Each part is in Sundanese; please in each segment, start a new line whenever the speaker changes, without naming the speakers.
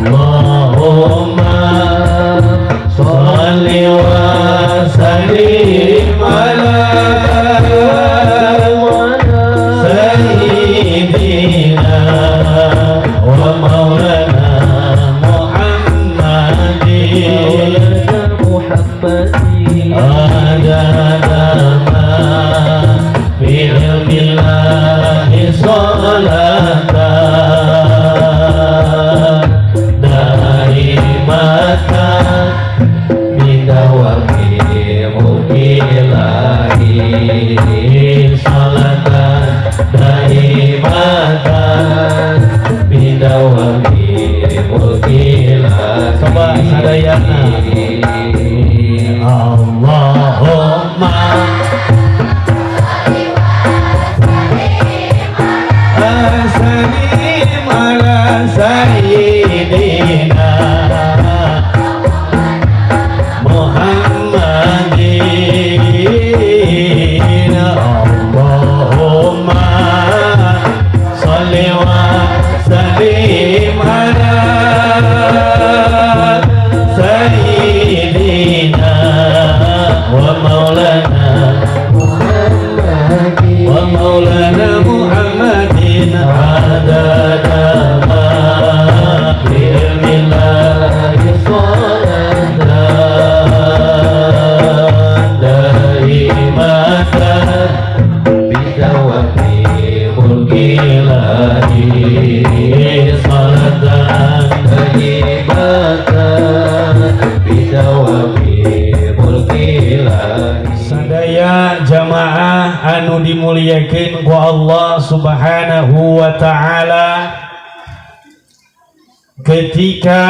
Allahumma sholli wa sallim ala sayyidina wa maulana Muhammadin
Muhammadin
adada ma fi ilmillahi sholatan daimatan bidawami mulkillahi, sholatan daimatan bidawami mulkillahi. Coba sadayana. Allahumma salim ala sayyidina Muhammadin. Allahumma salli wa sallim ala sayyidina wa maulana wa maulana Muhammadin adada ma fi ilmillahi sholatan daimatan bidawami mulkillahi, sholatan
daimatan bidawami mulkillahi.
Sadaya jamaah anu dimuliakeun ku Allah Subhanahu wa taala, ketika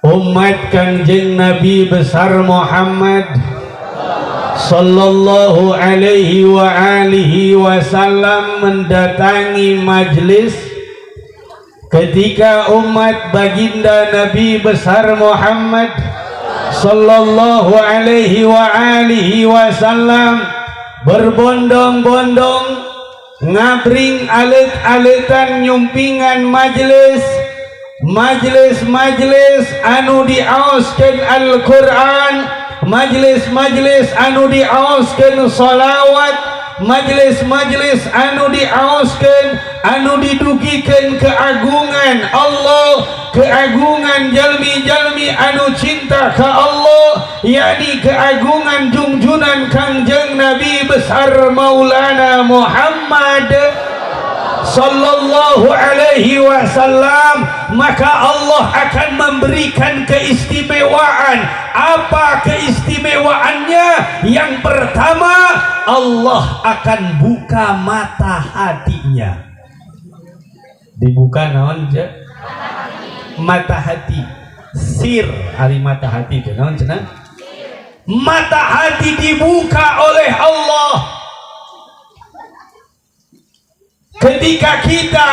umat Kangjeng Nabi besar Muhammad sallallahu alaihi wa alihi wasallam mendatangi majlis, ketika umat baginda Nabi besar Muhammad sallallahu alaihi wa alihi wasallam berbondong-bondong ngabring alet-aletan nyumpingan majelis, majelis-majelis anu diaoskeun Al-Qur'an, majelis-majelis anu diaoskeun salawat, majelis-majelis anu diaoskeun, anu didugikeun keagungan Allah, keagungan jalmi-jalmi anu cinta ka Allah, yakni keagungan junjunan Kangjeng Nabi besar Maulana Muhammad sallallahu alaihi wasallam, maka Allah akan memberikan keistimewaan. Apa keistimewaannya? Yang pertama, Allah akan buka mata hatinya. Dibuka naon je? Mata hati. Sir ari mata hati itu naon cenah? Mata hati dibuka oleh Allah. Ketika kita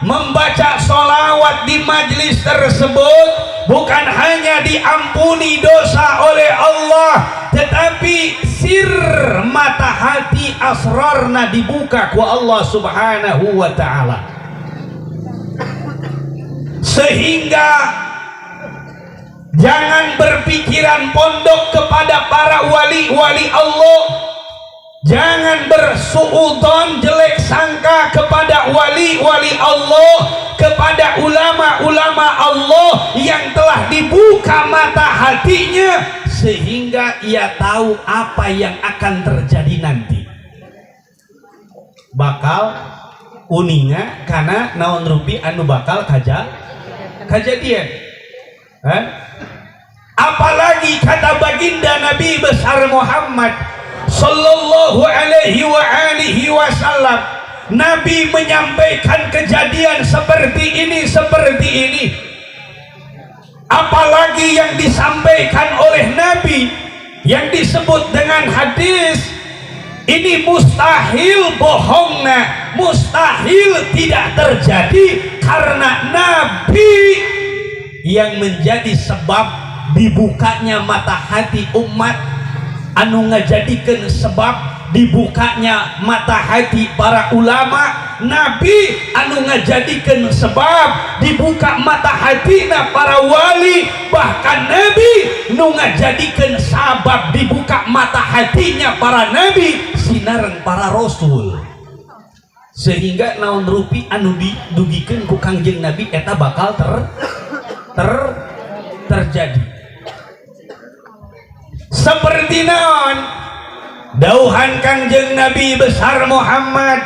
membaca solawat di majlis tersebut, bukan hanya diampuni dosa oleh Allah, tetapi sir mata hati asrarna dibuka ku Allah Subhanahu wa taala, sehingga jangan berpikiran pondok kepada para wali-wali Allah. Jangan bersuudon jelek sangka kepada wali-wali Allah, kepada ulama-ulama Allah yang telah dibuka mata hatinya sehingga ia tahu apa yang akan terjadi nanti. Bakal uninga karena naon rupi anu bakal kajadian. Hah? Apalagi kata baginda Nabi besar Muhammad sallallahu alaihi wa alihi wasallam, Nabi menyampaikan kejadian seperti ini, seperti ini. Apalagi yang disampaikan oleh Nabi yang disebut dengan hadis ini mustahil bohongnya, mustahil tidak terjadi, karena Nabi yang menjadi sebab dibukanya mata hati umat, anu ngajadikeun sebab dibukanya mata hati para ulama. Nabi anu ngajadikeun sebab dibuka mata hatina para wali, bahkan nabi nu ngajadikeun sabab dibuka mata hatinya para nabi sinareng para rasul, sehingga naon rupi anu didugikeun ku Kangjeng Nabi eta bakal ter ter terjadi. Seperti naon dauhan Kangjeng Nabi besar Muhammad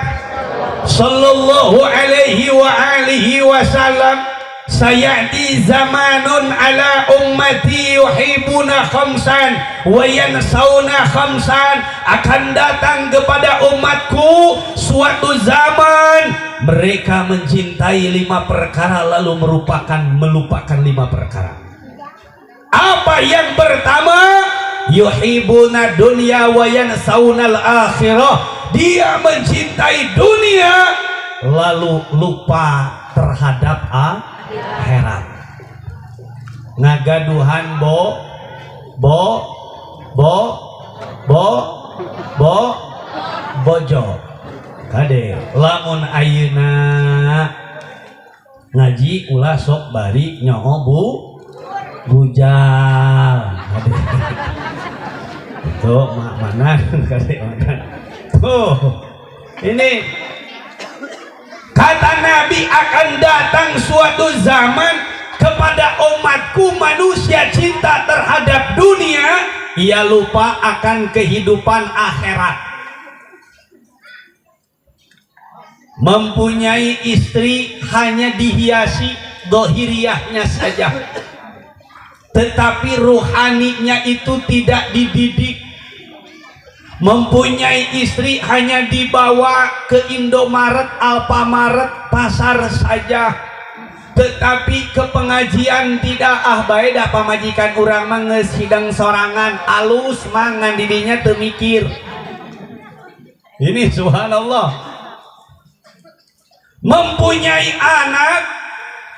sallallahu alaihi wa alihi wasallam, sayati zamanun ala ummati yuhibbuna khamsan wa yansawna khamsan. Akan datang kepada umatku suatu zaman mereka mencintai lima perkara lalu merupakan melupakan lima perkara. Apa yang pertama? Yuhibbuna dunya wa yansawnal akhirah. Dia mencintai dunia lalu lupa terhadap akhirat. Ngagaduhan bo bo bo bo bo bojo. Kade, lamun ayeuna ngaji ulah sok bari nyoo bu bujal. Kade, tuh mana kade, mana tuh. Ini kata Nabi, akan datang suatu zaman kepada umatku manusia cinta terhadap dunia, ia lupa akan kehidupan akhirat. Mempunyai istri hanya dihiasi dohiriyahnya saja, tetapi ruhaninya itu tidak dididik. Mempunyai istri hanya dibawa ke Indomaret, Alfamaret, pasar saja, tetapi ke pengajian tidak. Ah, bae dah pamajikan urang mah geus hidang sorangan alus mangan didinya teu mikir. Ini subhanallah. Mempunyai anak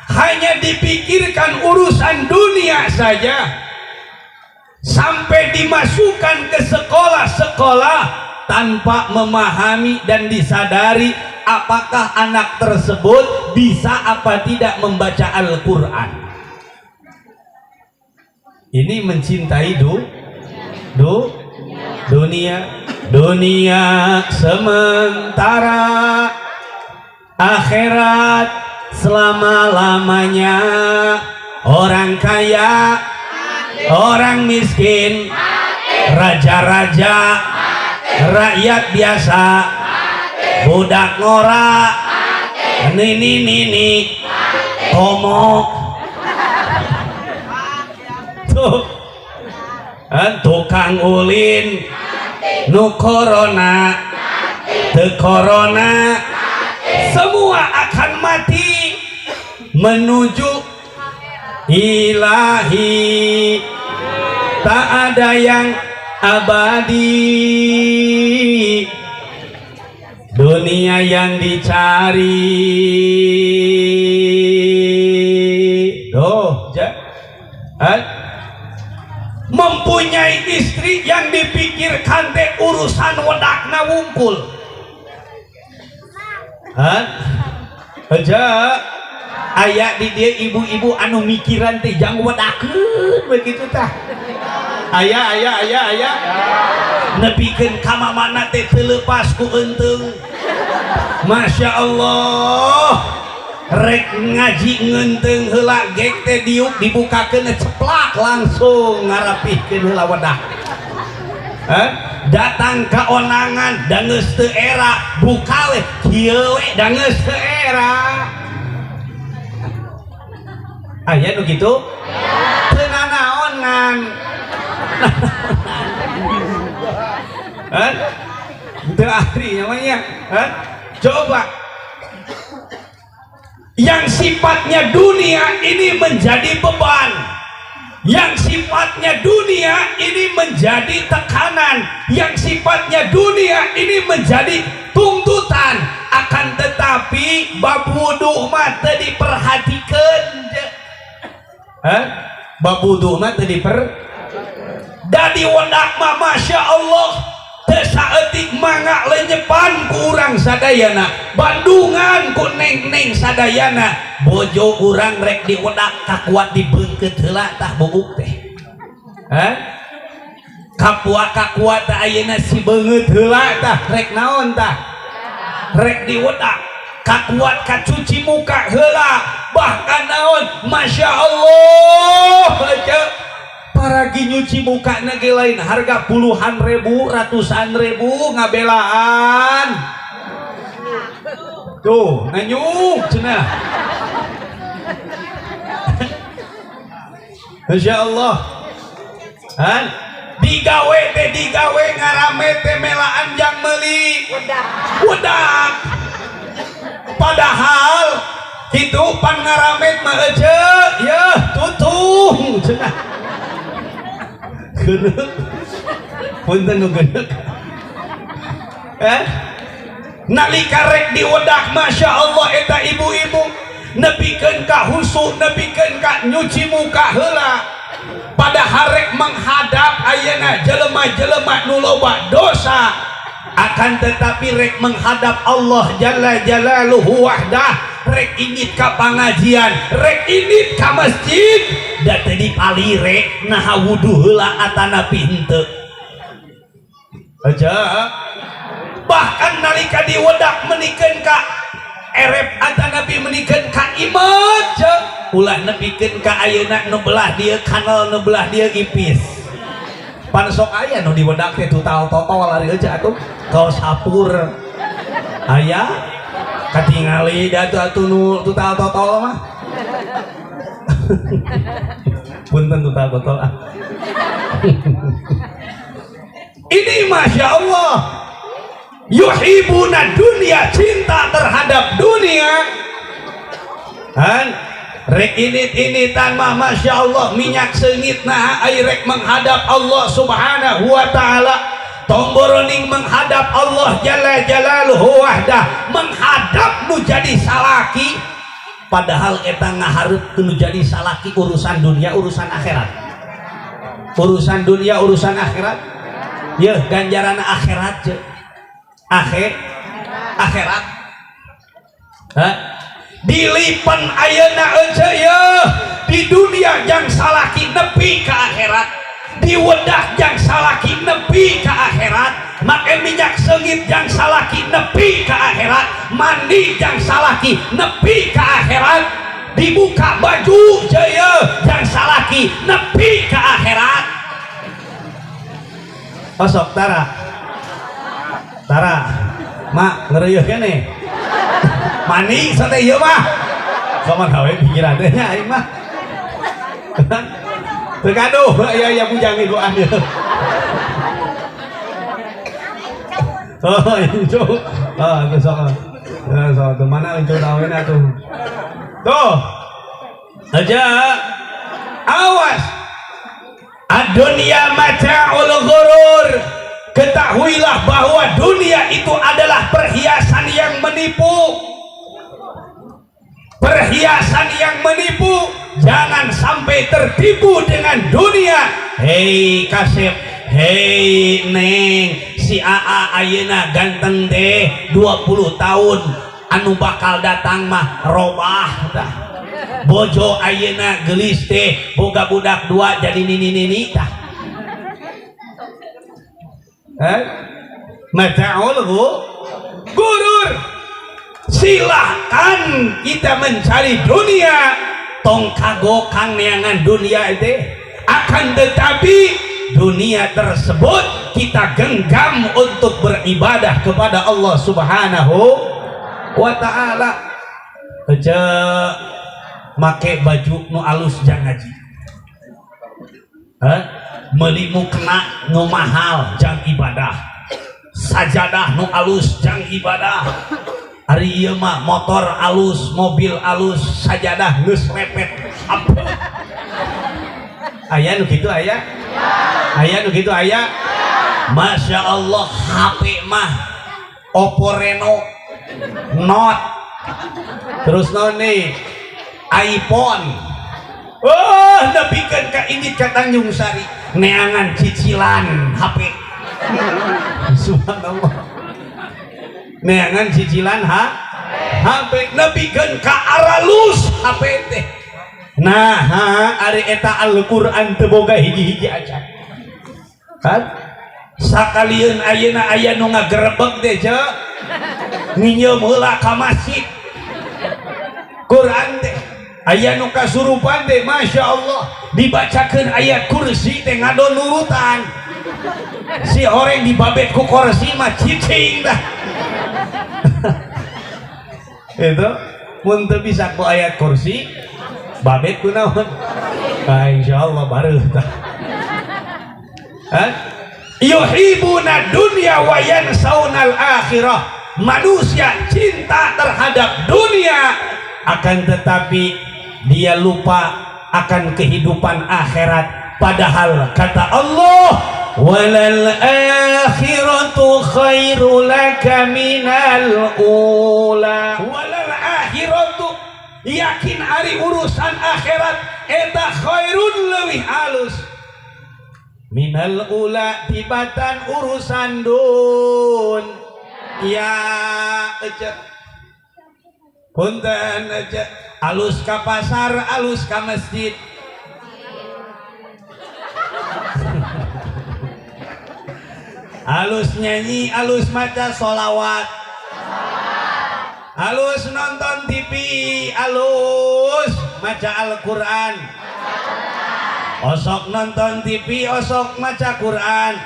hanya dipikirkan urusan dunia saja, sampai dimasukkan ke sekolah-sekolah tanpa memahami dan disadari apakah anak tersebut bisa apa tidak membaca Al-Quran. Ini mencintai du du dunia. Dunia sementara, akhirat selama-lamanya. Orang kaya, orang miskin, raja-raja, rakyat biasa, budak ngora, nini nini komo tuh, tukang ulin, nu corona teu corona, semua akan mati menuju ilahi. Tak ada yang abadi, dunia yang dicari. Tuh ja. Mempunyai istri yang dipikirkan teh urusan wedakna wungkul. Hah? Aja aya di dia ibu-ibu anu mikiran teh jang wedakeun begitu tah. Aya aya aya aya nepikeun ka mamana teh teu leupas ku eunteung. Masya Allah, rek ngaji ngeunteung heula gek teh diuk dibukakeun ceplak langsung ngarapihkeun heula wedak. Hah? Datang ka onangan da geus teu era, buka we kieu we da geus teu era. Aya nu kitu? Teu nanaonan. Hah? Teu ahli namanya. Hah? Coba yang sifatnya dunia ini menjadi beban, yang sifatnya dunia ini menjadi tekanan, yang sifatnya dunia ini menjadi tuntutan. Akan tetapi bab wudu mah teu diperhatikeun. Hah? Bab wudu mah teu diper. Dadi wedak mah masya Allah. Teu saeutik mangga lenyepan ku urang sadayana, bandungan ku neng-neng sadayana. Bojo urang rek diwedak kakuat dibeungkeut heula tah buuk teh. Hah? Kapua kakuat tah ayeuna si beungeut heula tah rek naon tah? Rek diwedak. Kakuat kacuci muka heula, bahkan naon? Masya Allah aja. Paragi nyuci muka ge lain harga puluhan ribu, ratusan ribu ngabelaan. Tuh, nanyuk cenah. Masya Allah. Han? Digawe teh digawe ngarame teh melaan jang meuli. Wedak. Padahal kitu pan ngaramet mah ece, yeuh tutung cenah. Geneuk. Punten nu geneuk. Nalika rek diwedak Masya Allah eta ibu-ibu nepikeun ka husu, nepikeun ka nyuci muka heula. Padahal rek menghadap ayeuna jelema-jelema nu loba dosa, akan tetapi rek menghadap Allah Jalla Jalaluhu wahdah, rek indit ka pangajian, rek indit ka masjid, da teu dipalire naha wudu heula atanapi henteu. Aja. Bahkan nalika diwedak menikeun ka erep atanapi menikeun ka imet ceuk, ulah nepikeun ka ayeuna nu belah dieu kanal nu belah dieu ipis. Pan sok aya nu diwedak teh total totol ari eueuh atuh kaos hapur. Aya katingali da atuh nu total totol mah. Punten total totol ah. Ini Masya Allah. Yuhibuna dunia, cinta terhadap dunia. Han rek init-initan mah Masya Allah minyak seungit nah ai rek menghadap Allah Subhanahu wa taala. Tomboroning menghadap Allah Jalla Jalaluhu wahdah, menghadap nu jadi salaki, padahal eta ngahareup nu jadi salaki urusan dunia urusan akhirat. Urusan dunia urusan akhirat. Yeuh ganjaran akhirat ceuk. Akhirat. Hah? Dilipen ayeuna euceu yeuh di dunia jang salaki nepi ka akhirat, diwedah jang salaki nepi ka akhirat, make minyak seungit jang salaki nepi ka akhirat, mandi jang salaki nepi ka akhirat, dibuka baju jaya jang salaki nepi ka akhirat. Osok tara tara mak ngereuyeun keneh mani sate ieu mah kumaha we pikiran teh nya aing mah. Teu gaduh aya aya bujang ieu ieu. Oh incu. Oh geus sok. Sok teu mana incu tawena tuh. Tuh. Aja. Awas. Ad-dunya mata'ul ghurur. Ketahuilah bahwa dunia itu adalah perhiasan yang menipu. Perhiasan yang menipu. Jangan sampai tertipu dengan dunia. Hei kasep, hei neng, si AA ayeuna ganteng teh 20 tahun anu bakal datang mah robah tah. Bojo ayeuna geulis teh boga budak 2 jadi nini-nini tah. Mata'ul ghurur. Silahkan kita mencari dunia, tong kagok kang neangan dunia itu, akan tetapi dunia tersebut kita genggam untuk beribadah kepada Allah Subhanahu wa taala. Ece make baju nu alus jang ngaji. Meuli mukena nu mahal jang ibadah. Sajadah nu alus jang ibadah. Ari ieu mah motor alus, mobil alus, sajadah geus lepet. Aya nu kitu aya? Aya nu kitu aya? Masya Allah, HP mah Oppo Reno Note, terus naon nih iPhone. Oh, nepikeun ka indit ka Tanjung Sari neangan cicilan HP Subhanallah, neangan cicilan ha HP nepikeun ka aralus HP teh. Nah, ha, ari eta Al-Qur'an teu boga hiji-hiji acan kan. Sakalieun ayeuna aya nu ngagerebeg teh, ce, nginjeum heula ka masjid Quran teh. Aya nu kasurupan teh, Masya Allah, dibacakeun ayat kursi teh ngadon nurutan. Si orang dibabet ku kursi mah cicing dah itu. Mun teu bisa ku ayat kursi, babet ku naon? Nah, insyaallah baru tah. Yuhibuna dunya wa yansaunal akhirah. Manusia cinta terhadap dunia, akan tetapi dia lupa akan kehidupan akhirat. Padahal kata Allah, walal akhiratu khairu laka minal ula. Walal akhiratu, yakin ari urusan akhirat eta khairun leuwih alus, minal ula tibatan urusan dun ya. Ece, punten ece, alus ka pasar, alus ka masjid? Alus nyanyi, alus maca solawat? Alus nonton TV, alus maca Al-Quran? Osok nonton TV, osok maca Quran?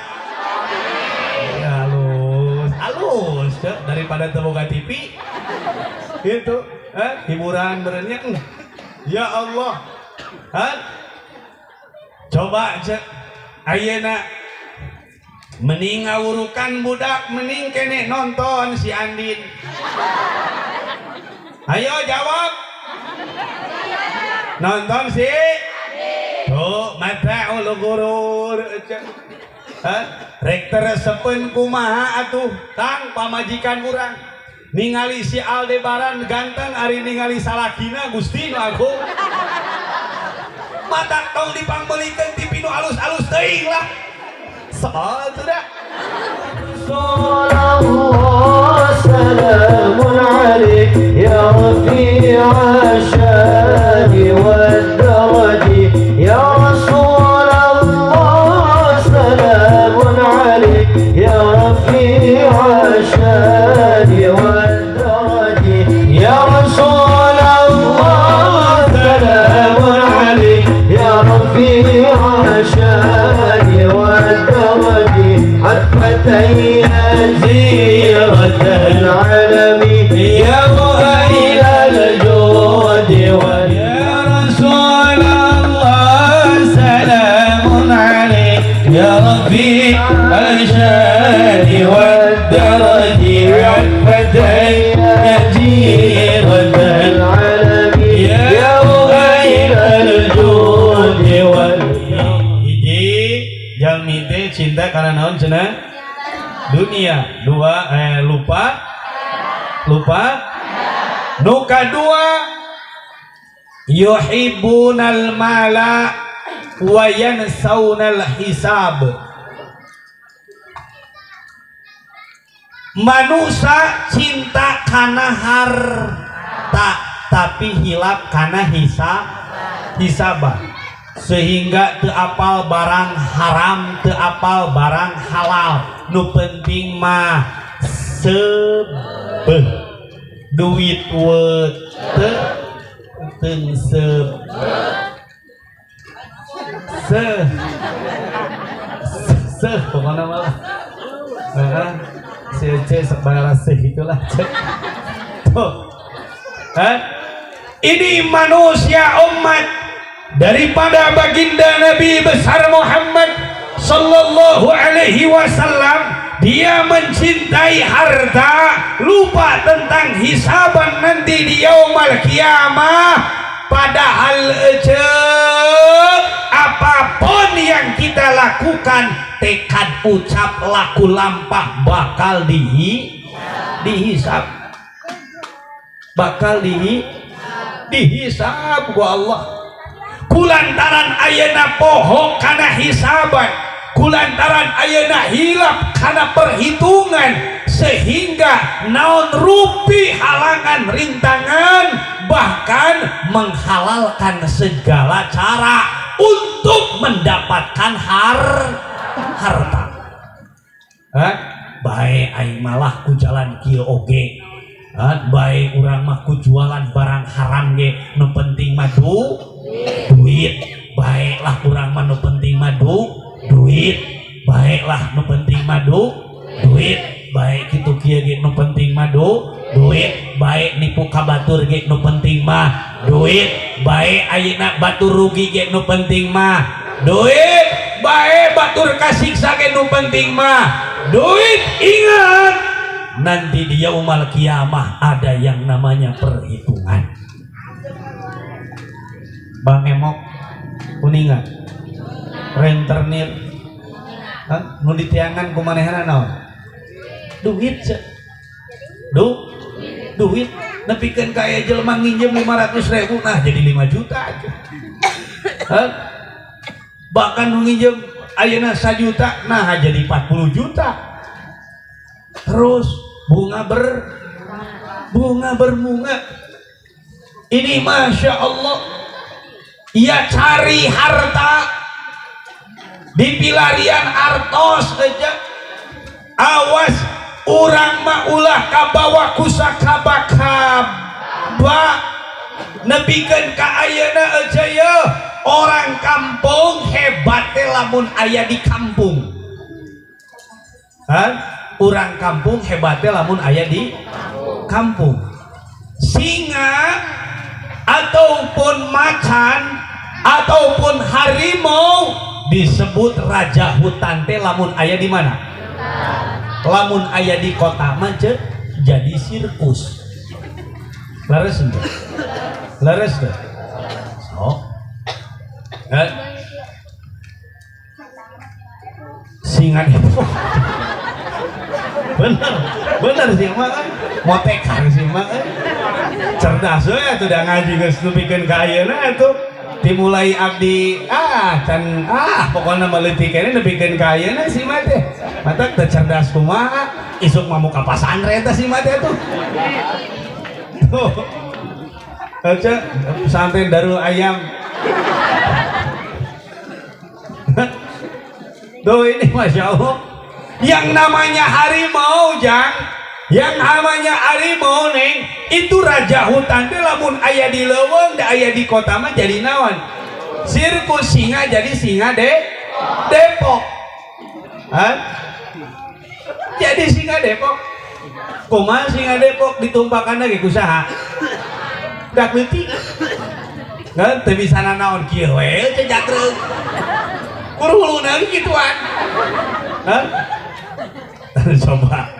Ya, alus alus cek, daripada teu boga TV itu hiburan berenya. Ya Allah. Hah? Coba cek, ayeuna mending ngawurukan budak, mending kene nonton si Andin? Ayo jawab. Nonton si tuh mata gurur. Rek teu resepeun kumaha atuh, Kang, pamajikan urang ningali si Aldebaran ganteng, ari ningali salakina Gusti nu agung. Mata tong dipangmeulikeun TV nu alus-alus teuing lah. Soal sudah.
الله سلام عليك يا رفيع الشان والدرج يا رسول الله سلام عليك يا رفيع الشان والدرج يا رسول الله سلام عليك يا رفيع الشان والدرج حتى زيرة العالم يا ويل الجود. يا
رسول الله سلام عليك يا رفيع الشان والدرج عفتين جيرة
العالم
يا ويل الجود. Wal hiji jalmi teh cinta karena naon cenah? Dunia. Dua, lupa lupa. Nu kadua, yuhibbunal mala wa yansaunal hisab. Manusia cinta kana harta tapi hilap kana hisabah, sehingga teu apal barang haram, teu apal barang halal, nu penting mah sebeh duit wete teu se se pokoknya malah si C sebarang seh itulah cek tuh. Hah? Ini manusia umat daripada baginda Nabi besar Muhammad sallallahu alaihi wasallam, dia mencintai harta, lupa tentang hisaban nanti di yaumul kiamah. Padahal ece, apapun yang kita lakukan, tekad, ucap, laku, lampah bakal dihisab, bakal dihisab ku Allah. Kulantaran ayeuna poho kana hisaban, Kulantaran ayeuna hilap kana perhitungan sehingga naon rupi halangan rintangan, bahkan menghalalkan segala cara untuk mendapatkan harta. Hah? Bae aing malah ku jalan kieu oge. Hah? Bae urang mah ku jualan barang haram ge, nu penting mah duit. Baiklah urang mah nu penting mah duit. Baiklah nu penting mah duit. Baik kitu kieu ge nu penting mah duit. Baik nipu ka batur ge nu penting mah duit. Baik ayeuna batur rugi ge nu penting mah duit. Baik batur kasiksa ge nu penting mah duit. Ingat, nanti di yaumal kiamah ada yang namanya perhitungan. Bang Emok kuningan rentenir, hah? Nu ditiangan kumanehna naon? Duit ce. Duit nepikeun ka aya jelema nginjem 500.000, nah jadi 5 juta aja. Hah? Bahkan nu nginjem ayeuna 1 juta, nah jadi 40 juta. Terus bunga berbunga. Ini masya Allah. Ia cari harta di pilarian artos aja. Awas urang mah ulah kabawa kusakaba-kaba nepikeun ka ayeuna aja ye. Orang kampung hebat teh lamun aya di kampung. Hah? Urang kampung hebat teh lamun aya di kampung. Singa ataupun macan ataupun harimau disebut raja hutan teh lamun aya di mana? Lamun aya di kota mah jadi sirkus. Leres henteu? Leres teu? Sok. Singa itu. Bener, bener sih mah kan. Motekan sih mah kan. Cerdas we atuh da ngaji geus nepikeun ka ayeuna atuh. Dimulai abdi can pokona mah leutik keneh nepikeun ka ayeuna si mah teh. Matak teu cerdas kumaha, isuk mah muka pasantren teh si mah teh atuh. Tuh. Aja pesantren Darul Ayam. Tuh ini masya Allah. Yang namanya harimau jang, yang namanya harimau neng, itu raja hutan teh lamun aya di leuweung da aya di kota mah jadi naon? Sirkus singa jadi singa Depok. Hah? Jadi singa Depok. Kumaha singa Depok ditumpakan lagi ku saha? Dak leutik. Ngan teu bisa nanaon kieu we teh jatreuk. Kuruluna gituan. Hah? Coba.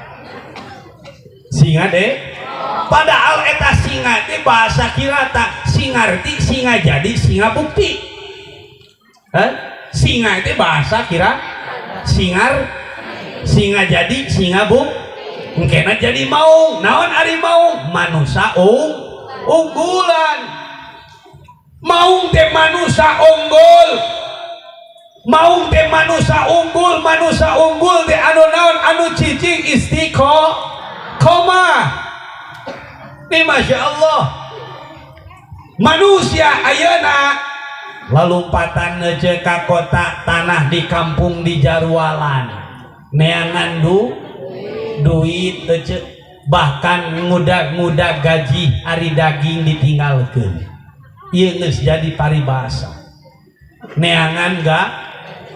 Singa deh. Padahal eta singa teh bahasa kirata, singarti singa jadi singa bukti. Hah? Singa itu bahasa kira singar, singa jadi singa buk, engkena jadi maung. Naon ari maung? Manusa unggulan. Maung teh manusa unggul. Maung teh manusa unggul, manusa unggul teh anu naon anu cicing istiqomah. Ini masya Allah. Manusia ayeuna lalumpatan neje ka kota, tanah di kampung di Jarwalan, neangan duit ece, bahkan ngudag-ngudag gaji ari daging ditinggalkeun. Ieu geus jadi paribasa. Neangan ga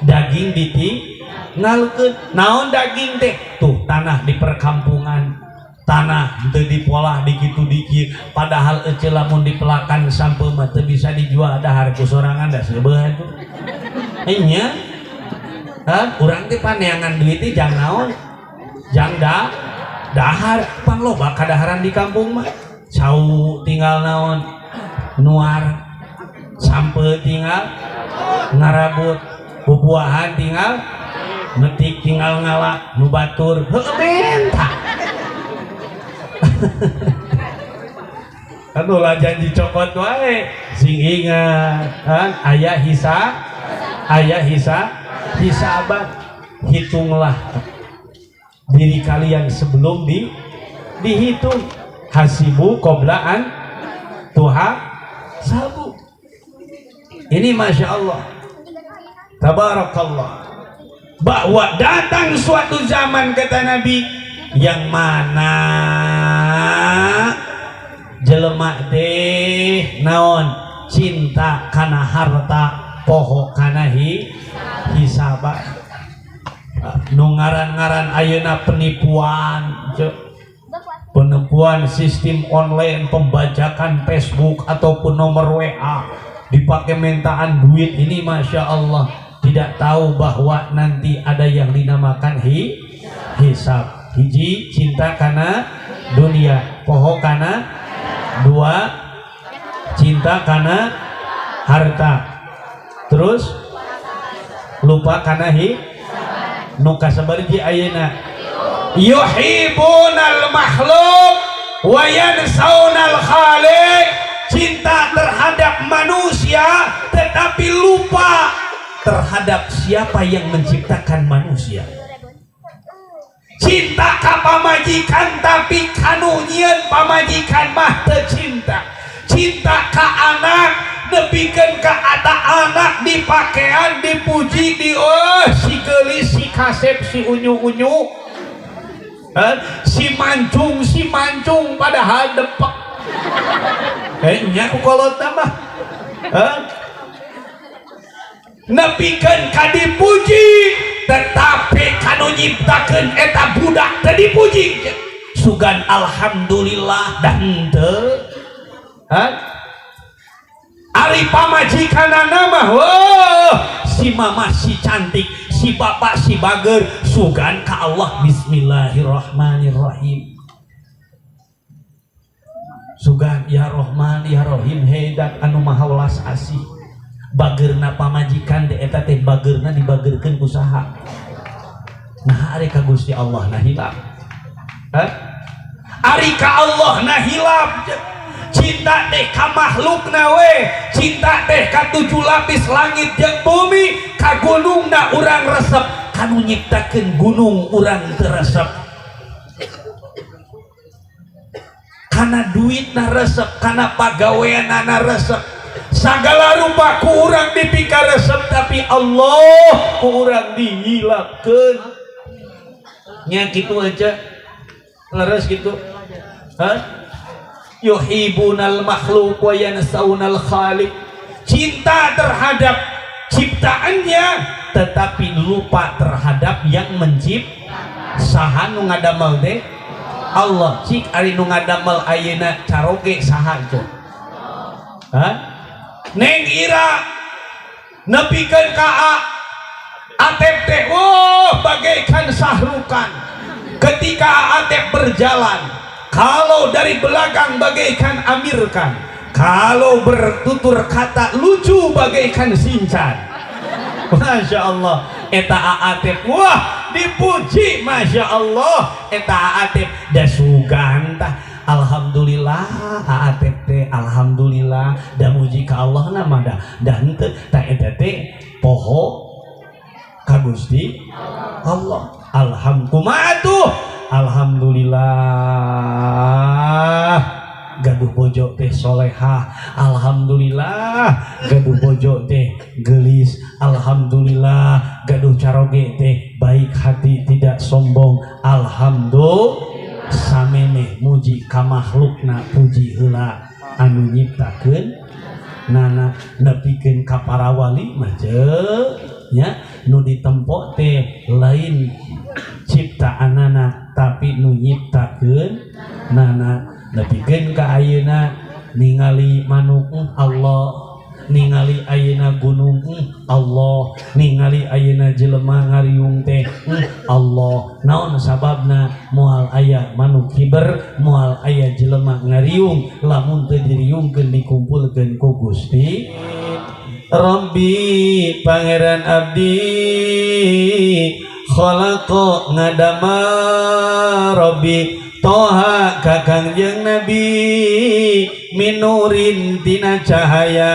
daging ditinggalkeun. Naon daging teh? Tuh tanah di perkampungan, tanah teu dipolah di kitu di kieu, padahal ece lamun dipelakan sampeu mah teu bisa dijual dahar ku sorangan da seubeuh atuh. Nya? Hah? Urang teh paneangan duit teh jang naon? Jang dahar, pangloba kadaharan di kampung mah. Cau tinggal naon? Nuar. Sampeu tinggal ngarabut, bubuahan tinggal metik, tinggal ngala nu batur heueuh menta. Kan ulah janji cokot wae, sing ingat kan aya hisa, aya hisa, Hisaban. Hitunglah diri kalian sebelum dihitung. Hasibu qobla an tuhasabu. Ini masya Allah, tabarakallah, bahwa datang suatu zaman, kata Nabi, yang mana jelema teh naon, cinta kana harta, poho kana hisaban. Nu ngaran-ngaran ayeuna penipuan cek, penipuan sistem online, pembajakan Facebook ataupun nomor WA dipakai mintaan duit. Ini masya Allah, tidak tahu bahwa nanti ada yang dinamakan hisab. Hiji, cinta kana dunia, poho kana. Dua, cinta kana harta, terus lupa kana nu kasabariji ayeuna, yuhibbunal makhluk wa yansaunal khaliq. Cinta terhadap manusia tetapi lupa terhadap siapa yang menciptakan manusia. Cinta ka pamajikan, tapi kanu nyieun pamajikan mah teu cinta. Cinta ka anak, nepikeun ka ada anak dipakean, dipuji, di oh si geulis, si kasep, si unyu-unyu. Eh, si mancung, si mancung, padahal depak nya ku kolot mah. Eh? Nepikeun ka dipuji, tetapi kanu nyiptakeun eta budak teu dipuji. Sugan alhamdulillah dan henteu. Hah? Ari pamajikanana mah, wah, si mama si cantik, si bapak si bager, sugan ka Allah, bismillahirrahmanirrahim, sugan ya Rohman ya Rohim, hedat anu maha welas asih. Bagerna pamajikan teh eta teh bagerna dibagerkeun ku saha? Nah, ari ka Gusti Allah nah hilap. Hah? Ari ka Allah nah hilap. Cinta teh ka makhlukna we, cinta teh ka tujuh lapis langit jeung bumi, ka gunungna urang resep, kanu nyiptakeun gunung urang teu resep. Kana duitna resep, kana pagaweanana resep, sagala rupa ku urang dipika resep, tapi Allah ku urang dihilapkeun. Nya kitu aja, leres gitu. Hah? Yuhibbunal makhluk wa yansaunal khaliq. Cinta terhadap ciptaannya tetapi lupa terhadap yang mencipta. Saha nu ngadamel teh? Allah. Cik, ari nu ngadamel ayeuna caroge saha itu? Hah? Neng Ira nepikeun ka Atep teh, wah, bagaikan Sahrukan ketika Atep berjalan. Kalau dari belakang bagaikan Amirkan, kalau bertutur kata lucu bagaikan Sinchan. Masya Allah, eta Atep, wah, dipuji. Masya Allah, eta Atep da sugan tah, alhamdulillah Atep teh, alhamdulillah, da muji ka Allah nama dah da henteu tah eta teh poho ka Gusti Allah. Alhamdulillah tuh, alhamdulillah gaduh bojo teh solehah, alhamdulillah gaduh bojo teh gelis, alhamdulillah gaduh caroge teh baik hati, tidak sombong, alhamdulillah. Samene muji ka makhlukna, puji heula anu nyiptakeun nana. Nepikeun ka para wali mah nya, nu ditempo teh lain ciptaanana, tapi nu nyiptakeun nana. Nepikeun ka ayeuna ningali manuk, Allah. Ningali ayeuna gunung, Allah. Ningali ayeuna jelema ngariung teh, Allah. Naon sababna? Moal aya manuk hiber, moal aya jelema ngariung lamun teu diriungkeun, dikumpulkeun ku Gusti Rabbi, Pangeran abdi. Khalaqa ngadamel Rabbi Toha ka Kangjeng Nabi minurin tina cahaya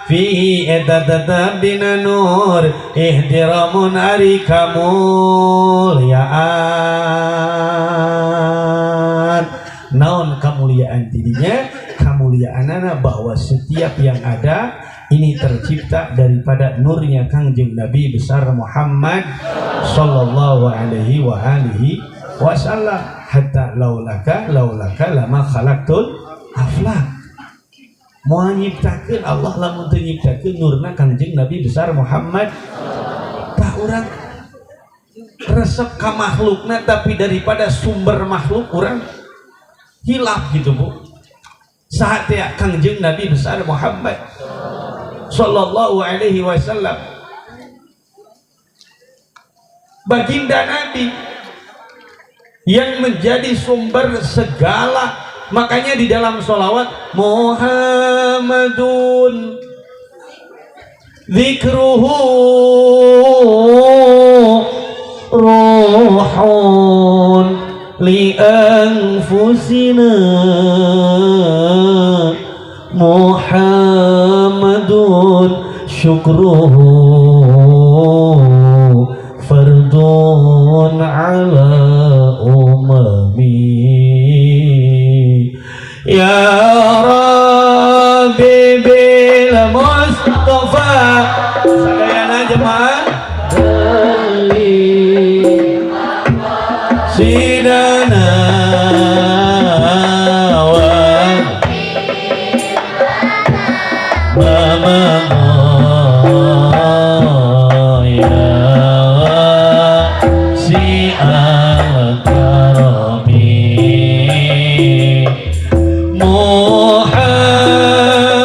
fihi. Eta tetap dina nur ihtiramun ari kamuliaan. Naon kamuliaan tidinya? Kamuliaanana bahwa setiap yang ada ini tercipta daripada nurnya Kangjeng Nabi besar Muhammad sallallahu alaihi wa alihi wasallam. Hatta laulaka laulaka lama khalaqtul aflak. Moal nyiptakeun Allah lamun teu nyiptakeun nurna Kangjeng Nabi besar Muhammad. Tah urang resep ka makhlukna, tapi daripada sumber makhluk urang hilap gitu, Bu. Saha teh Kangjeng Nabi besar Muhammad sallallahu alaihi wasallam? Baginda Nabi yang menjadi sumber segala. Makanya di dalam sholawat Muhammadun zikruhu ruhun li anfusina, Muhammadun syukruhu fardun ala umami. Ya Rabbi bil Mustafa. Sadayana jemaah sidana wa mama ya si al-karami.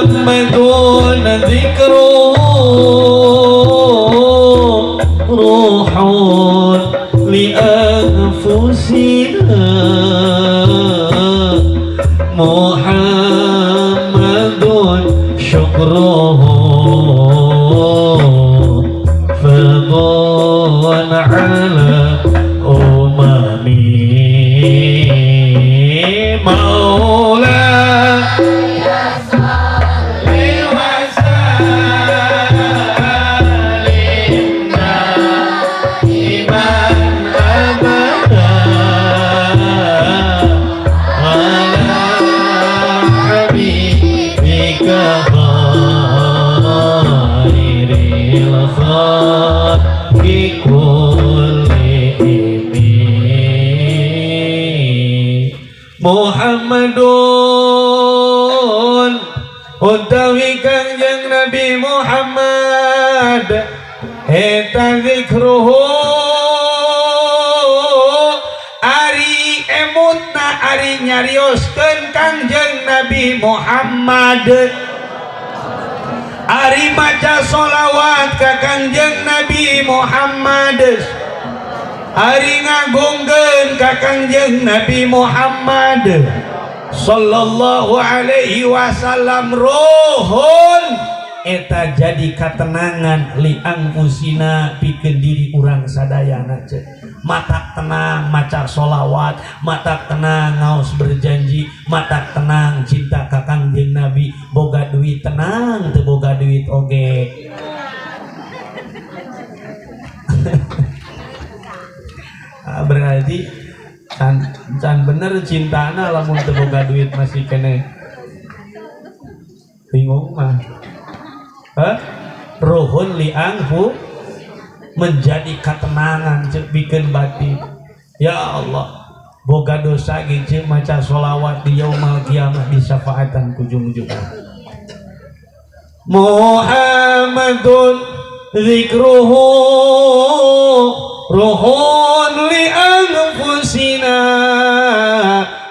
Muhammadun dzikruhu ruhun li anfusina, Muhammadun syukruhu fardun ala umami. Maula Muhammadun utawi Kangjeng Nabi Muhammad eta zikruhu ari emutna ari nyarioskeun Kangjeng Nabi Muhammad, ari maca sholawat ka Kangjeng Nabi Muhammad, ari ngagungkeun ka Kangjeng Nabi Muhammad sallallahu alaihi wasallam. Ruhun eta jadi katenangan li anfusina pikeun diri urang sadayana. Mata tenang maca sholawat, mata tenang ngaos berjanji, mata tenang cinta ka Kangjeng Nabi. Boga duit tenang, teu boga duit oge. Berarti can bener cintana lamun teu boga duit masih kene bingung mah. Hah? Ruhun lianghu menjadi ketenangan cek bikin batin. Ya Allah, boga dosa ge maca sholawat di yaumul kiamah disyafaatan ku jungjungan. Muhammadun zikruhu ruhun li anfusina,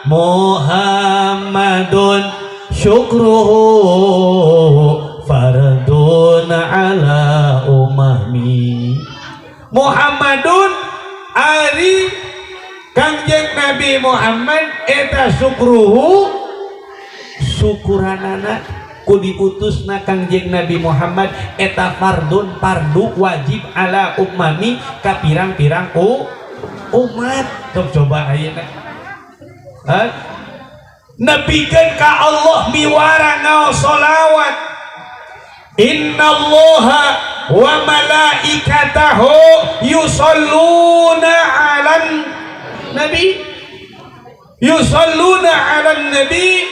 Muhammadun syukruhu fardun ala umami. Muhammadun ari Kangjeng Nabi Muhammad eta syukruhu syukuranana ku diutusna Kangjeng Nabi Muhammad eta fardun fardu wajib ala umami ka pirang-pirang umat. Sok coba ayeuna. Nepikeun ka Allah miwara ngaos sholawat. Innallaha wa malaikatahu yusalluna 'alan nabi, yusalluna 'alan nabi.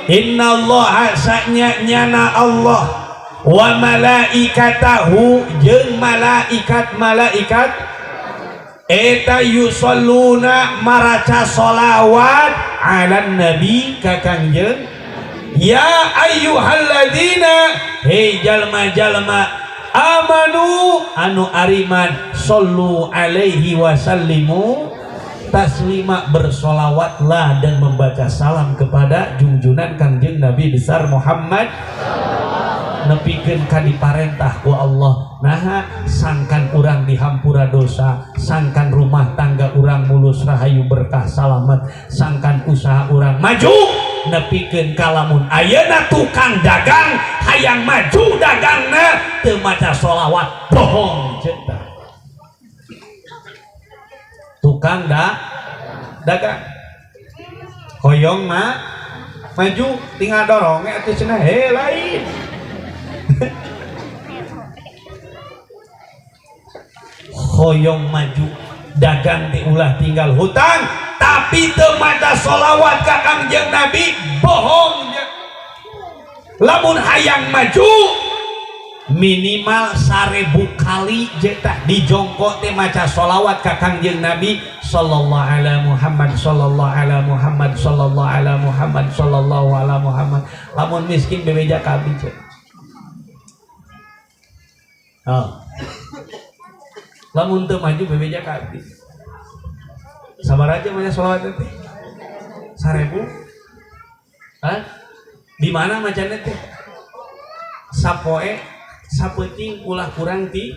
Innallaha sanya nyana Allah wa malaikatahu jeung malaikat-malaikat eta yusalluna maraca sholawat 'alan nabi ka Kangjeng. Ya ayyuhalladzina, hei jalma-jalma amanu anu ariman, sallu alaihi wasallimu taslima, bersolawatlah dan membaca salam kepada junjunan Kangjeng Nabi besar Muhammad. Nepikeun ka diparentah ku Allah. Naha sangkan urang dihampura dosa, sangkan rumah tangga urang mulus rahayu berkah salamet, sangkan usaha urang maju. Nepikeun kalamun ayeuna tukang dagang hayang maju dagangna teu maca sholawat bohong ceuk. Tukang dagang hoyong mah maju tinggal dorong atuh cenah he lain. Hoyong maju dagang teh ulah tinggal hutang tapi teu maca sholawat ka Kangjeng Nabi bohong. Lamun hayang maju minimal 1000 kali jeta dijongkok teh maca sholawat ka Kangjeng Nabi sallallahu ala Muhammad sallallahu ala Muhammad sallallahu ala Muhammad sallallahu ala Muhammad. Lamun miskin bebeja ka abdi cek. Oh. Lamun teu maju bebeja ka abdi. Sabar aja maca sholawat teh. 1000. Hah? Di mana macana teh? Sapoe sapeuting ulah kurang ti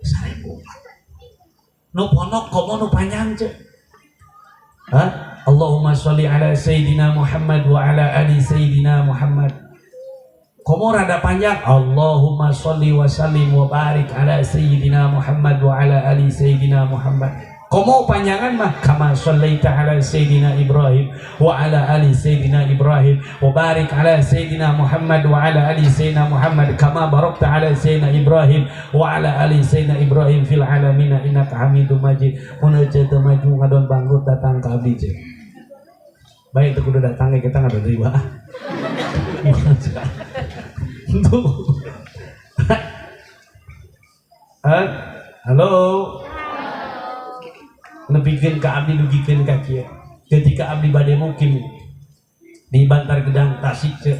1000. Nu pondok komo nu panjang cek. Hah? Allahumma sholli ala sayyidina Muhammad wa ala ali sayyidina Muhammad. Komo rada panjang, Allahumma sholli wa sallim wa barik ala sayyidina Muhammad wa ala ali sayyidina Muhammad. Komo panjangan mah kama shallaita ala sayyidina Ibrahim wa ala ali sayyidina Ibrahim wa barik ala sayyidina Muhammad wa ala ali sayyidina Muhammad kama barakta ala sayyidina Ibrahim wa ala ali sayyidina Ibrahim fil alamin innaka Hamidum Majid. Mun teu maju ngadon bangkrut datang ka abdi cek. Baik teu kudu datang kita ngadon riba. Halo, nepikeun ka abdi dugikeun ka kieu. Ketika abdi bade mukim di Bantar Gedang Tasik cek.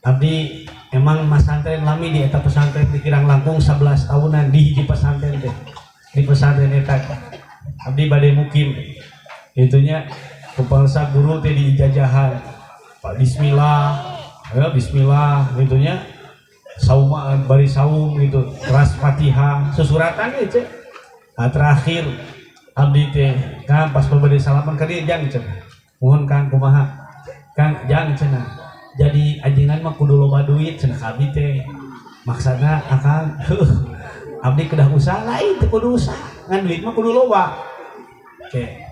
Abdi emang masantren lami di eta pesantren di kirang langkung 11 tahunan di hiji pesantren teh. Di pesantren eta abdi bade mukim. Itunya kepala guru teh di jajahan. Pak bismillah, ya bismillah gitunya. Saum bari saum gitu, teras Fatihah, sesuratan ge cek. Nah, terakhir abdi teh Kang pas bade salaman ka dieu jang cenah. Mohon Kang kumaha? Kang jang cenah. Jadi ajengan mah kudu loba duit cenah ka abdi teh. Maksana akang abdi kedah usaha lain teu kudu usaha, ngan duit mah kudu loba. Oke.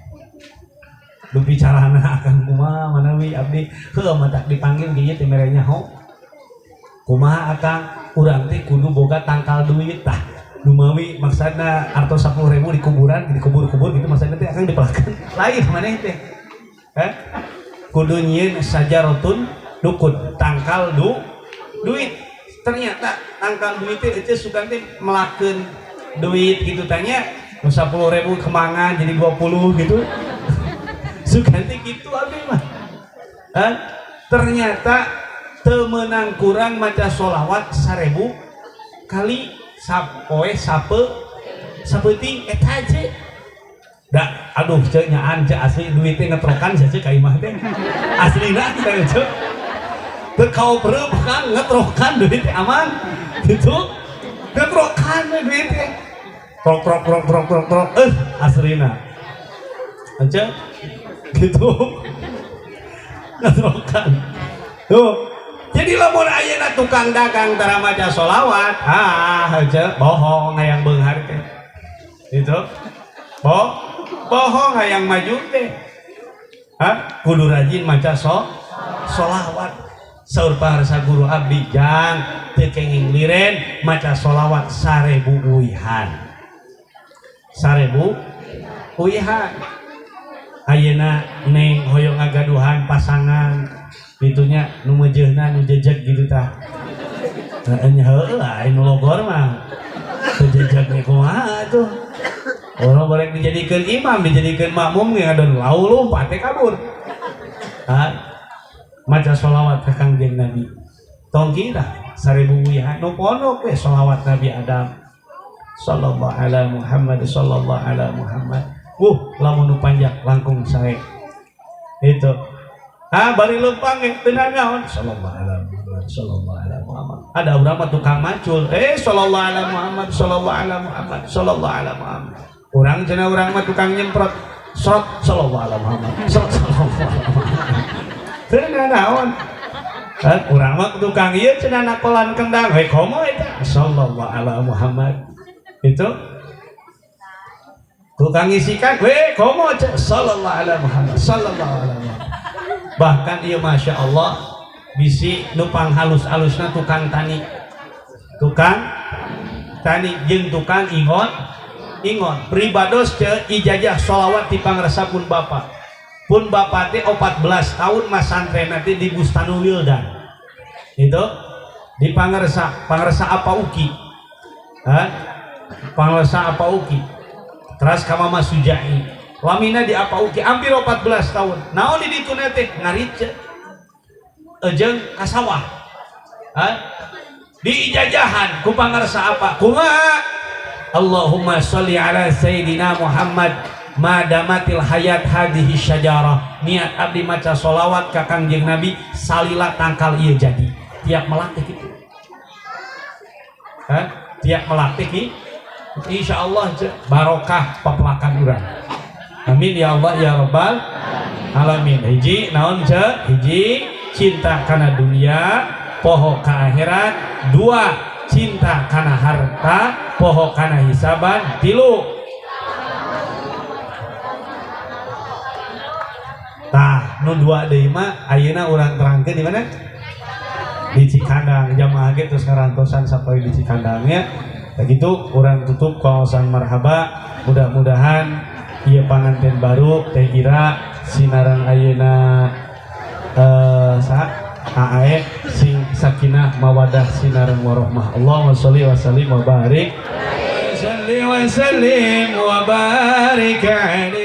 Dupi carana akang kumaha manawi abdi heuh matak dipanggil ge ieu teh mere nyaho. Kumaha akang urang teh kudu boga tangkal duit tah. Dumawi maksudna artos 10.000 di kuburan, dikubur-kubur gitu maksudna teh akang dipelakan. Lain maneh teh. Heh. Kudu nyieun sajarotun dukun, tangkal duit. Ternyata tangkal duit teh ece sugan teh melakeun duit gitu tanya 10.000 kemangan jadi 20 gitu. Sugan teh kitu abdi mah. Heh. Ternyata teu meunang kurang maca sholawat 1000 kali sapoe sape sapeuting eta aja. Da aduh ceu nyaan ceu asli duitnya ngetrokan sia ceu ka imah teh. Aslina teh ceu. Teu kaopreup kan ngetrokan duit teh aman. Gitu. Ngetrokan we duit teh. Trok trok trok trok trok trok aslina. Ceu gitu. Ngetrokan. Tuh. Jadi lamun ayeuna tukang dagang tara maca sholawat, ah aja bohong hayang beunghar teh. Gitu. Bohong hayang maju teh. Hah? Kudu rajin maca sholawat. Saur paharsa guru abdi jang teu kenging liren maca sholawat 1000 uihan. 1000 uihan. Ayeuna neng hoyong ngagaduhan pasangan gitunya nu meujeuhna nu jejeg gitu tah. Heeh nya heueuh aya nu logor mah. Teu jejeg ge kumaha atuh. Orang boleh dijadikan imam, dijadikan makmum ge ngadon lau lompat teh kabur. Hah? Maca sholawat ka Kangjeng Nabi. Tong kira 1000 uihan nu pondok we sholawat Nabi Adam. Sallallahu ala Muhammad sallallahu ala Muhammad. Lamun nu panjang langkung sae. Itu. Ah bari leumpang ge teu nanaon sallallahu ala Muhammad sallallahu ala Muhammad. Ada urang mah tukang macul. Sallallahu ala Muhammad sallallahu ala Muhammad sallallahu ala Muhammad. Urang cenah urang mah tukang nyemprot. Sot sallallahu ala Muhammad. Sot sallallahu ala Muhammad. Teu nanaon. Urang mah tukang ieu cenah nakolan kendang we komo eta sallallahu ala Muhammad. Itu tukang isikan we komo sallallahu ala Muhammad sallallahu ala Muhammad. Bahkan ieu masya Allah bisi nu panghalus-alusna tukang tani. Tukang tani jeung tukang ingon ingon pribados ce ijazah sholawat ti pangresa pun bapak. Pun bapak teh 14 tahun masantren nanti di Bustanul Wildan. Itu di pangresa, pangresa apa uki? Hah? Pangresa apa uki? Teras ka Mama Sujai. Lamina di apa uki hampir 14 tahun. Naon di ditu teh ngarit jeung ka sawah. Hah? Di ijajahan ku pangresa apa? Kumaha? Allahumma sholli ala Sayyidina Muhammad madamatil hayat hadhihi syajarah. Niat abdi maca sholawat ka Kangjeng Nabi salila tangkal ieu jadi. Tiap melatih kitu. Hah? Tiap melatih ki insyaallah barokah pepelakan urang. Amin ya Allah ya Rabbal alamin. Hiji naon ce? Hiji cinta kana dunia poho ka akhirat. Dua cinta kana harta poho kana hisaban. Tilu tah nu dua deui mah ayeuna urang terangkeun di mana? Di Cikandang. Jamaah ge terus ngarantosan sapoe di Cikandangnya. Begitu urang tutup kawasan marhaba. Mudah-mudahan ieu panganten baru Teh Ira sinarang ayeuna sa AAE sing sakinah mawadah sinarang warahmah. Allahumma sholli wa sallim wa barik. Sholli wa sallim wa barik alaihi.